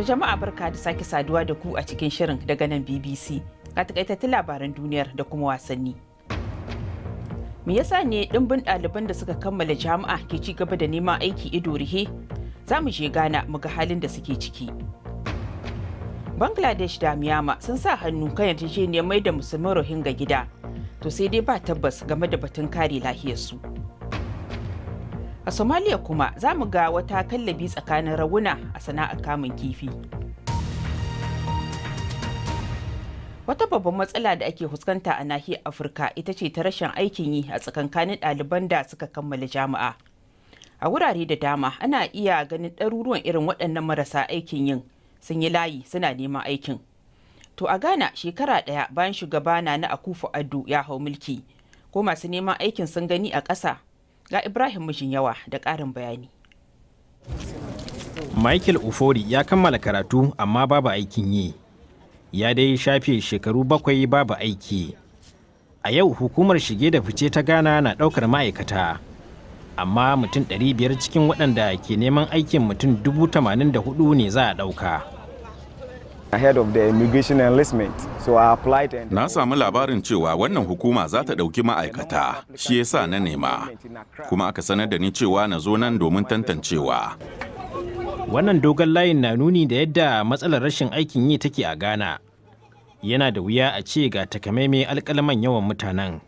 To jama'a, barka da sake saduwa da ku a cikin shirin daga nan BBC. Ga takaitattun labaran duniyar da kuma wasanni. Me yasa ne ɗimbin ɗaliban da suka kammala jami'a ke ci gaba da neman aiki ido rufe? Za mu je Ghana mu ga halin da suke ciki. Bangladesh da Myanmar sun sa hannu kan yarjejeniyar mai da Musulman Rohingya gida. To sai dai ba tabbas game da batun kare lahiyarsu. A Somalia kuma za mu ga wata kallabi tsakanin rawuna a sana'ar kamun kifi. Wata babban matsala da ake fuskanta a nahiyar Afirka ita ce ta rashin aikin yi a tsakankanin ɗaliban da suka kammala jami'a. A wurare da dama ana iya ganin ɗaruruwan irin waɗannan marasa aikin yin sun yi layi suna neman aikin. To a Ghana, shekara ɗaya bayan shugaba Nana Akufo Addo ya hau mulki, ko masu neman aikin sun gani a ƙasa? Ga Ibrahim Mijin Yawa da ƙarin bayani. Michael Ofori ya kammala karatu amma babu aikin yi. Ya dai shafe shekaru 7 babu aiki. A yau hukumar shige da fice ta Ghana na ɗaukar ma'aikata. Amma mutum 500 cikin waɗanda ke neman aikin mutum 84,000 ne za a ɗauka. Ahead of the immigration enlistment. So I applied and Na samu labarin cewa wannan hukuma za ta ɗauki ma'aikata, shi yasa na nema. Kuma aka sanar da ni cewa na zo nan domin tantancewa. Wannan dogon layin na nuni da yadda matsalar rashin aikin yi take a Ghana. Yana da wuya a ce ga takamaimai alƙalaman yawan mutanen.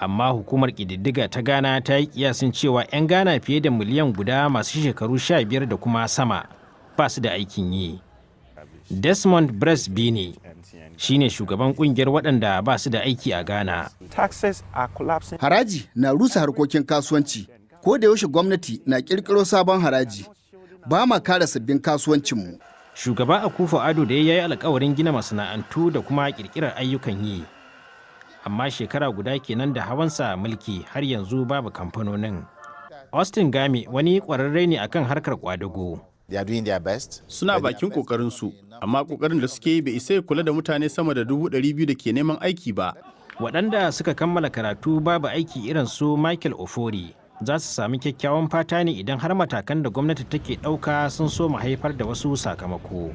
Amma hukumar ƙididdiga ta Ghana ta yi kiyasin cewa 'yan Ghana fiye da miliyan 1 masu shekaru 15 da kuma sama ba su da aikin yi. Desmond Bini shine shugaban kungiyar waɗanda ba su da aiki a Ghana. Haraji na rusa harkokin kasuwanci. Ko da yaushe gwamnati na ƙirƙiro sabon haraji. Ba ma kare sabbin kasuwancinmu. Shugaba Akufo Addo da ya yi alkawarin gina masana'antu da kuma ƙirƙirar ayyukan yi. Amma shekara guda kenan da hawansa mulki, har yanzu babu kamfanonin. Austin Game wani ƙwararre ne akan harkar kwadago. Suna bakin kokarinsu, amma kokarin da suke yi bai isa ya kula da mutane sama da 200,000 da ke neman aiki ba. Waɗanda suka kammala karatu babu aiki irin su Michael Ofori za su sami kyakkyawan fata ne idan har matakan da gwamnati take ɗauka sun so haifar da wasu sakamako.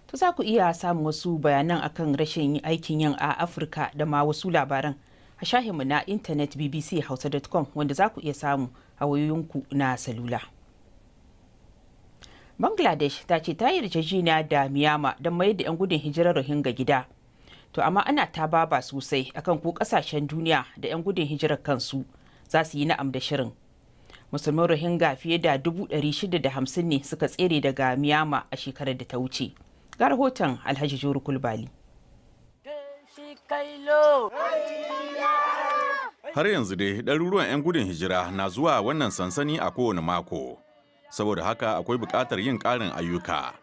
To za ku iya samun wasu bayanan akan rashin aikin yin a Afirka da ma wasu labaran a shahinmu na intanet bbchausa.com, wanda za ku iya samu a wayoyinku na salula. Bangladesh ta ce ta yi yarjejeniya da Myanmar don mayar da 'yan gudun hijirar Rohingya gida. To amma ana ta baba sosai akan ko kasashen duniya da 'yan gudun hijirar kansu za su yi na'am da shirin. Musulman Rohingya fiye da 650,000 ne suka tsere daga Myanmar a shekarar da ta wuce. Ga rahoton Alhaji Juru Kulbali. Har yanzu dai ɗaruruwan 'yan gudun hijira na zuwa wannan sansani a kowane mako. Saboda haka akwai buƙatar yin ƙarin ayyuka.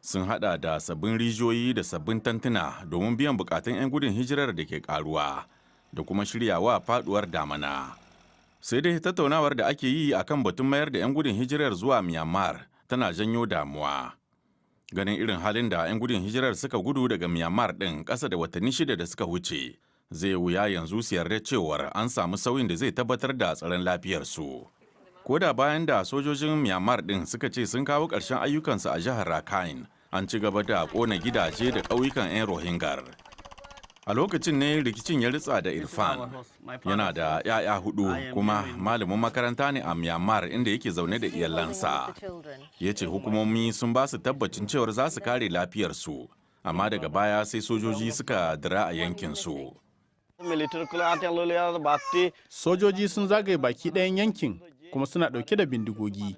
Sun haɗa da sabbin rijiyoyi da sabbin tantuna domin biyan buƙatun 'yan gudun hijirar da ke ƙaruwa da kuma shiryawa faɗuwar damana. Sai dai tattaunawar da ake yi akan batun mayar da 'yan gudun hijirar zuwa Myanmar tana janyo damuwa. Ganin irin halin da 'yan gudun hijirar suka gudu daga Myanmar ɗin ƙasa da watanni 6 da suka wuce, zai wuya yanzu su yarda cewar an samu sauyin da zai tabbatar da tsaron lafiyarsu. Ko da bayan da sojojin Myanmar ɗin suka ce sun kawo ƙarshen ayyukansu a jihar Rakhine, an ci gaba da ƙona gidaje da ƙauyukan 'yan Rohingyar. A lokacin ne rikicin ya ritsa da Irfan. Yana da 'ya'ya hudu kuma malamin makaranta ne a Myanmar, inda yake zaune da iyalansa. Ya ce hukumomi sun ba su tabbacin cewar za su kare lafiyarsu, amma daga baya sai sojoji suka dira a yankinsu. Sojoji sun zagaye baki ɗayan yankin kuma suna ɗauke da bindigogi.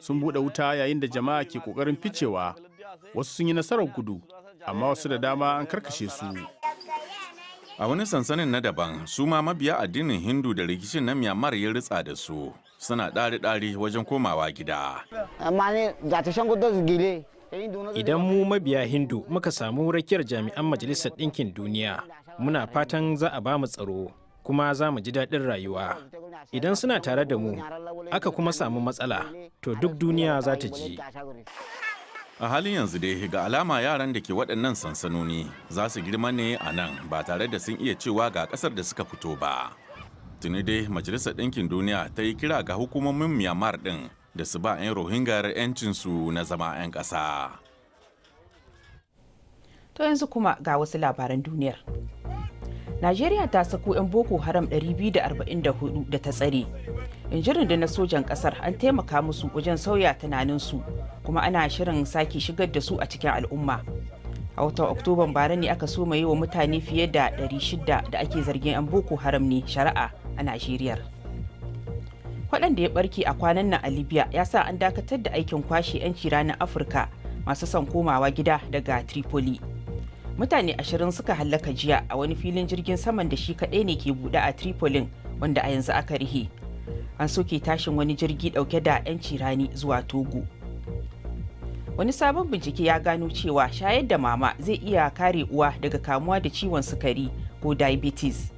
Sun buɗe wuta yayin da jama'a ke ƙoƙarin ficewa. Wasu sun yi nasarar gudu, amma wasu da dama an karkashe su. A wani sansanin na daban, su ma mabiya addinin Hindu da rikicin na Myanmar ya ritsa da su, suna ɗari-ɗari wajen komawa gida. Idan mu mabiya Hindu muka samu rakiyar jami'an Majalisar Ɗinkin Duniya, muna fatan za a ba mu tsaro kuma za mu ji daɗin rayuwa. Idan suna tare da mu, aka kuma samu matsala, to duk duniya za ta ji. A halin yanzu dai ga alama yaran da ke waɗannan sansanoni za su girma ne a nan ba tare da sun iya cewa ga ƙasar da suka fito ba. Tuni dai Majalisar Ɗinkin Duniya ta yi kira ga hukumomin Myanmar ɗin da su ba 'yan Rohingya 'yancinsu na zama 'yan ƙasa. To yanzu kuma ga wasu labaran duniyar. Najeriya ta sako 'yan Boko Haram 244 da ta tsare. In ji rundunar sojan kasar, an taimaka musu wajen sauya tunaninsu kuma ana shirin sake shigar da su a cikin al'umma. A watan Oktoban bara ne aka soma yi wa mutane fiye da 600 da ake zargin 'yan Boko Haram ne shari'a a Najeriya. Waɗanda ya barke a kwanan nan a Libya ya sa an dakatar da aikin kwashe 'yanci ranar Afirka masu son komawa gida daga Tripoli. Mutane 20 suka hallaka jiya a wani filin jirgin saman da shi kaɗai ne ke buɗe a Tripolin, wanda a yanzu aka rihe. An soke tashin wani jirgi ɗauke da 'yanci rani zuwa Togo. Wani sabon bincike ya gano cewa shayar da mama zai iya kare uwa daga kamuwa da ciwon sukari ko diabetes.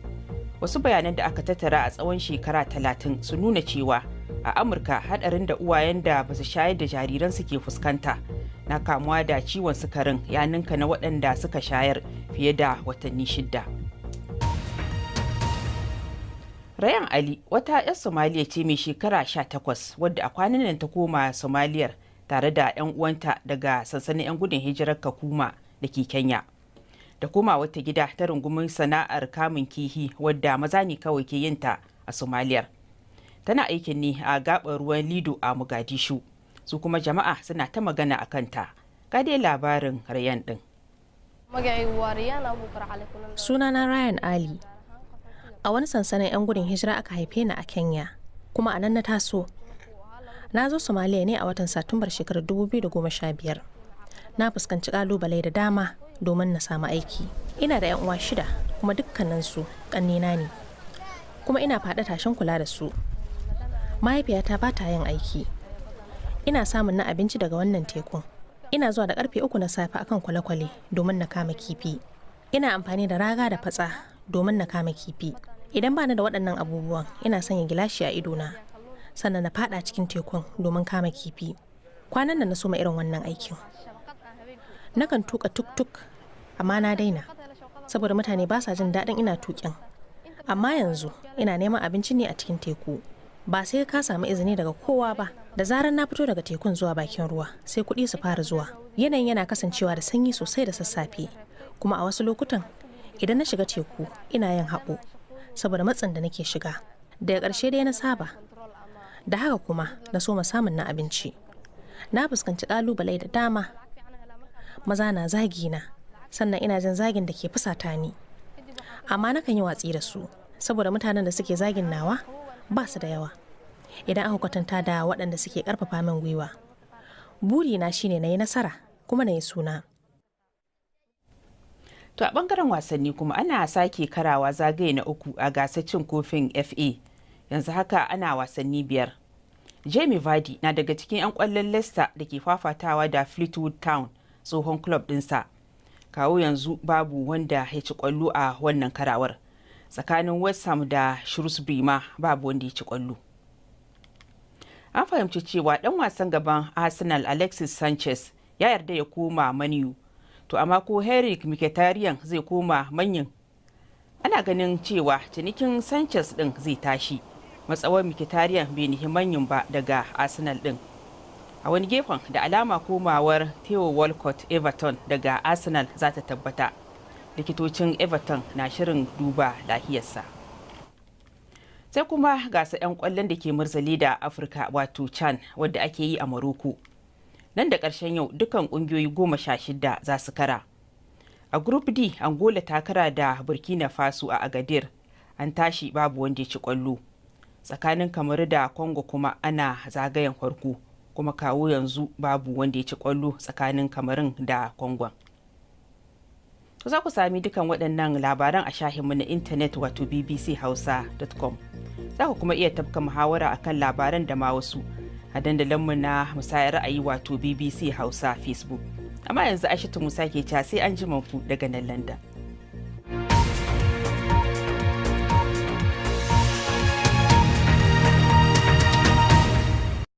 Wasu bayanan da aka tattara a tsawon shekara 30 su nuna cewa a Amurka, hadarin da uwayen da ba su shayar da jariransu ke fuskanta na kamuwa da ciwon sukarin ya ninka na waɗanda suka shayar fiye da watanni 6. Rayan Ali wata 'yar Somaliya ce mai shekara 18 wadda a kwanan nan ta koma Somaliyar tare da 'yan uwanta daga sansanin 'yan gudun hijirar Kakuma da ke Kenya. Da koma wata gida, ta rungumi sana'ar kamun kihi wadda maza ne kawai ke yinta a Somaliyar. Tana aikin ne a gaɓar ruwan Lido a Mogadishu. Su kuma jama'a suna ta magana a kanta. Ga dai labarin Rayan ɗin. Sunana Ryan Ali. A wani sansanin 'yan gudun hijira aka haife ni a Kenya, kuma a nan na taso. Na zo Somalia ne a watan Satumbar shekarar 2015. Na fuskanci kalubale da dama domin na samu aiki. Ina da 'yan uwa shida, kuma dukkaninsu ƙannena ne. Kuma ina faɗi tashin kula da su. Mahaifiyata ba ta yin aiki. Ina samun na abinci daga wannan tekun. Ina zuwa da karfe 3 na safe akan kwale-kwale domin na kama kifi. Ina amfani da raga da fatsa domin na kama kifi. Idan bani da waɗannan abubuwan, ina sanya gilashi a idona, sannan na fada cikin tekun domin kama kifi. Kwanan nan na soma irin wannan aikin. Nakan tuka tuk-tuk, amma na daina saboda mutane ba sa jin daɗin ina tuƙin. Amma yanzu ina neman abinci ne a cikin teku. Ba sai ka samu izini daga kowa ba. Da zarar na fito daga tekun zuwa bakin ruwa, sai kuɗi su fara zuwa. Yanayin yana kasancewa da sanyi sosai da sassafe, kuma a wasu lokutan idan na shiga teku ina yin haɓo saboda matsin da nake shiga. Daga ƙarshe dai na saba da haka, kuma na soma samun na abinci. Na fuskanci ƙalubale da dama. Maza na zagi na, sannan ina jin zagin da ke fusata ni, amma nakan yi watsi da su saboda mutanen da suke zagin nawa ba su da yawa idan aka kwatanta da waɗanda suke ƙarfafa min gwiwa. Burina shine na yi nasara kuma na yi suna. To a bangaren wasanni kuma, ana sake karawa zagaye na uku a gasar cin kofin FA. Yanzu haka ana wasanni biyar. Jamie Vardy na daga cikin 'yan kwallon Leicester da ke fafatawa da Fleetwood Town, tsohon club dinsa. Kawo yanzu babu wanda ya ci kwallo a wannan karawar. Tsakanin West Ham da Shrewsbury ma babu wanda ya ci kwallo. An fahimci cewa dan wasan gaban Arsenal Alexis Sanchez ya yarda ya koma Man U. To amma ko Henrikh Mkhitaryan zai koma Man U? Ana ganin cewa cinikin Sanchez din zai tashi matsawar Mkhitaryan bai nihi Man U ba daga Arsenal din. A wani gefen, da alama komawar Theo Walcott Everton daga Arsenal za ta tabbata. Likitocin Everton na shirin duba lahiyarsa. Sai kuma gasa 'yan kwallon da ke murzali da Afirka, wato CHAN, wadda ake yi a Morocco. Nan da ƙarshen yau dukkan ƙungiyoyi 16 za su kara. A Group D, Angola ta kara da Burkina Faso a Agadir, an tashi babu wanda ya ci kwallo. Tsakanin Kamaru da Congo kuma ana zagayen farko, kuma kawo yanzu babu wanda ya ci kwallo tsakanin Kamarun da Congon. To za ku sami dukan waɗannan labaran a shahinmu na intanet, wato bbchausa.com. Za ku kuma iya tafka muhawara akan labaran da ma wasu a dandalinmu na musayar ra'ayi, wato BBC Hausa Facebook. Amma yanzu Aishatu Musa ke ca sai an ku daga nan London.